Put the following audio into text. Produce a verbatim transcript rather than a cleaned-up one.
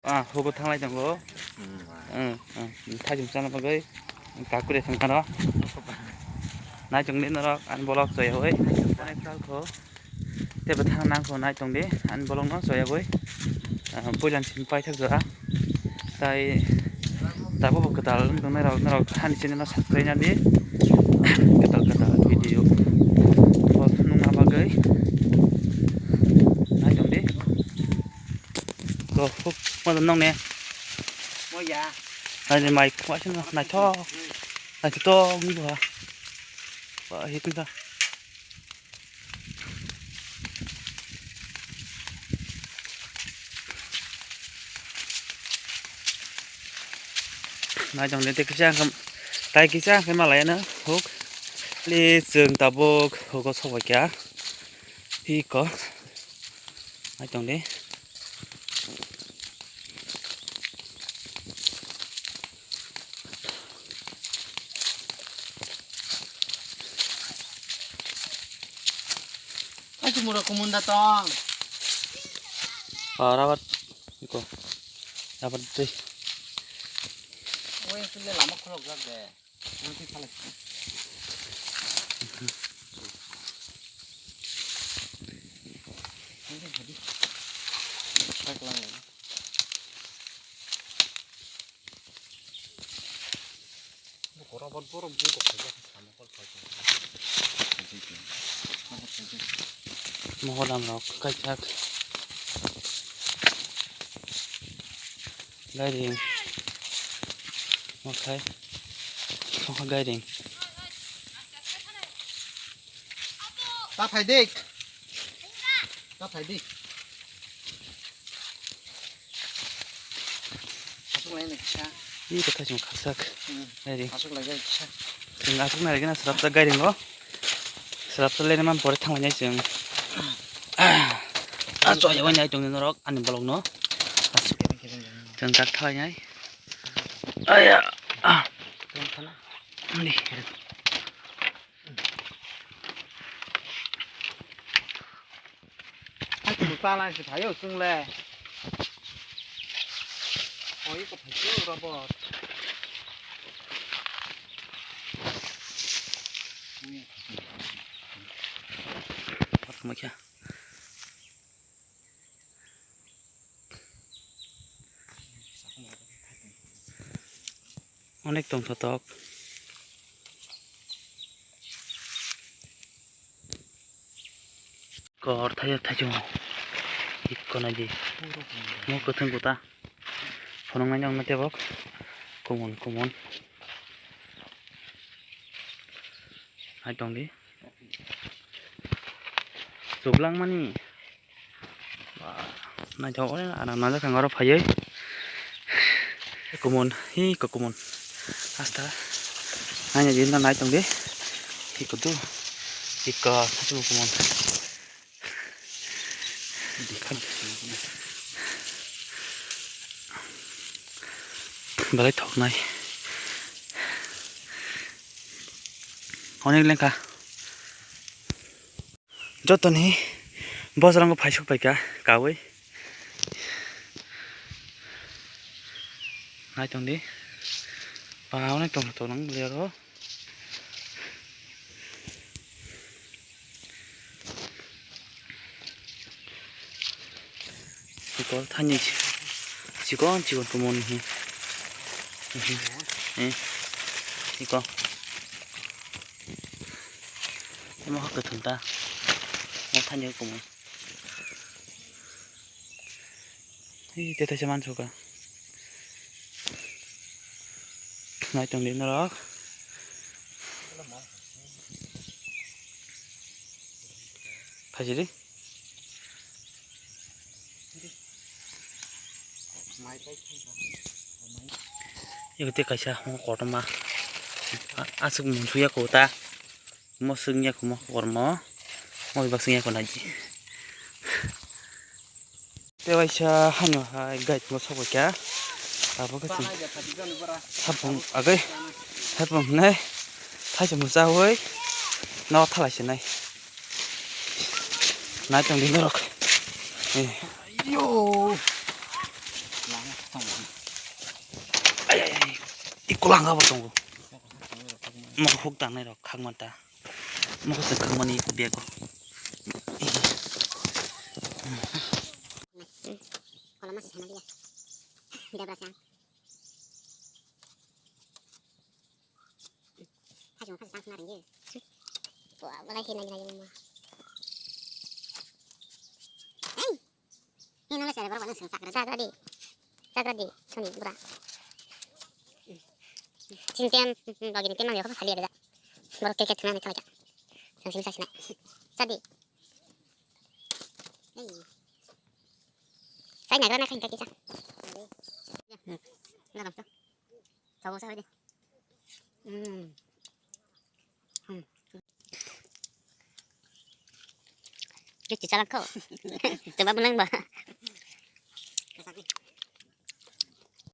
Ah, hugo thanglai tongo. Hmm. Hmm, hmm. Thajum chana bagwi kakure thangkano. Naichong di norok ani bolok choyawi. Onek tal kho. Tei bwthang nang kho nai tong di ani bolok no choyawi. Ah, puila ni simi paithak jora. Tai tabuk bo kwtal wng tong nai rok, norok hani chini no subscribe na di. Kwtal kwtal video bo nungna bagwi. Nai tong di. Go, hook, mo dam nong ne. Mo ya. Nai ni mai, wa sino, nai thok. Nai thok, ni ba. Ba, hit ni ba. Nai tong de, te kisa kam, tai kisa kam malaya na, hook. Le, chwng tabuk, hook o sobai kya. Hi ko. Nai tong de. Kaisa mura kumunda tong. Ah, rabat iko. Rabat dei. Oe sule lama khulok jak de. Nanti salah. Nanti tadi. Saklang. Buko robot borok buko khaijak sama kol khaijak. Moholam rok kaijak. Gairing. Mokhai. Mokha gairing. Ta phai dik. Ta phai dik. Aswk lai nai kisa. Ih, ta thai chwng khakchak. Hmm. Gairing. Aswk lai gairing kisa. Chwng aswk nai gana srapjak gairing o. Srapjak lai man pore thang lai nai chwng. Ah, choya wai nai tong norok ani bolok no. Aswk. Chwng jak thang lai nai. Aya. Ah. Ni. Ai, chwng ta lai se phaio chwng le. Oi, ko phai chwng robot. Onek tongthotok. Kor thai thai chwng. Ikko nai di. Mo kwthwng kuta. Phunuk nai nang tebok. Kumun kumun. Hai tong di. Chuklang mani. Naithok ore, ara najak thang oro phaiwi. Kumun, hi ko kumun. Asta. Naina di na nai tong di. Hi ko tu. Hi ko sachu kumun. Belai thoknai. Onek lengkha. Jotoni bojrango phaisok paikha kawi. Nai tong di. Ba, onek tong tong nang liaro. Sikol thani sikon sikon tumon hi. Eh, sikol. Emo hak kwthwng ta. Mo thani kumo. Hi, tete se mansuka. Nai tong di norok. Phaji di. Ego te kaisa kotorma. A-, aswk mungsuya kota. Mo swngya kho mo kormo. Mo bebak swngya kho naidi. Te waisa hano hai guide mo sokoi kha. Abo khe chwng. Hapung agai. Hapung nai. Thaisa musa hoi. No thalai se nai. Nai tong di norok. Eh. Yo. Lama tong. Ay, ay, ay. Iko langa bo tongo. Mokho huk tangnai rok khakma ta. Mokho se khakmani bego. Koloma se sana dia. Debra sang. Hajung khasa sang suna ringi. Wah, balai hina hina hina. Hey. Hina le sare borok nang sang sakra. Sakra di. Sakra di. Soni bura. Sing tem, bagi ni tem ang yoko sali ada. Borok keke thana ni kala. Sang sing sasina. Sadi. Hey. Sai nagra na khain kaki sa. Ngadam sa. Sawo sa de. Hmm. Hmm. Yo chicha lang ko. Coba menang ba.